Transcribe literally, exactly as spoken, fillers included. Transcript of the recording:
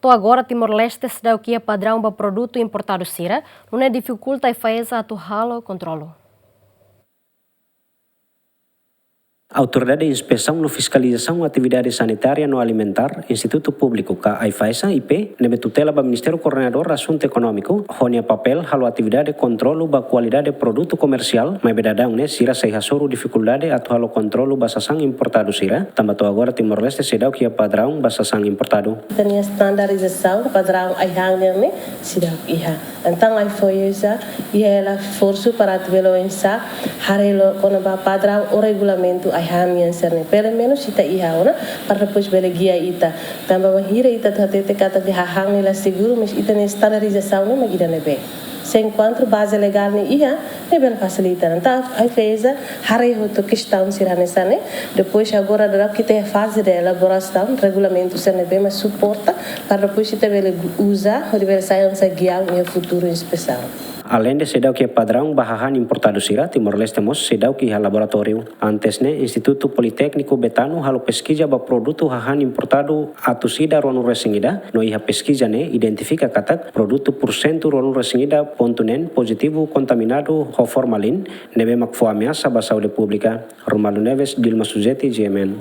To'o agora Timor-Leste seidauk iha padraun ba produtu importadu sira, nune'e difikulta AIFAESA atu halo kontrolu. Autoridade Inspesaun no Fiskalizasaun Atividade Sanitária no Alimentár, Institutu Públiku ka AIFAESA I P, ne'ebé tutela ba Ministériu Koordenadór Asuntu Ekonómiku, ho nia papél halo atividade kontrolu ba kualidade produtu komersiál, maibé daudaun ne'e sira sei hasoru difikuldade atu halo kontrolu ba sasán importadu sira, tanba to'o agora Timor-Leste seidauk iha padraun ba sasán importadu. Ita-nia standarizasaun padraun ai-han nian ne'e seidauk iha. Entaun AIFAESA iha hela esforsu para atu bele oinsá haree loos kona-ba padraun ou regulamentu ai-han nian sira-ne'e. Pelumenus ita iha ona, para depois bele gia ita. Tanba bainhira ita atu hatete katak hahán ne'e la seguru, mas ita-nia standarizasaun ne'e mak ida ne'ebé. Se enkuantu baze legál ne'e iha, ne'e bele fasilita. Entaun AIFAESA haree hotu kestaun sira hanesan ne'e. Depois agora daudauk ita iha faze de elaborasaun regulamentu sira ne'ebé mak suporta para depois ita bele uza, hodi bele sai hanesan giaun iha futuru inspesaun. Aleinde seidauk iha padraun ba hahán importadu sira, Timor-Leste mós seidauk iha laboratóriu. Antes ne'e, Institutu Politékniku Betano halo peskiza ba produtu hahán importadu atus ida ruanulu-resin-ida, no iha peskiza ne'e identifika katak produtu pursentu ruanulu-resin-ida pontu neen pozitivu kontaminadu ho formalin, ne'ebé mak fó ameasa ba saúde públika. Romualdo Neves, Dilma Suzeti, G M N.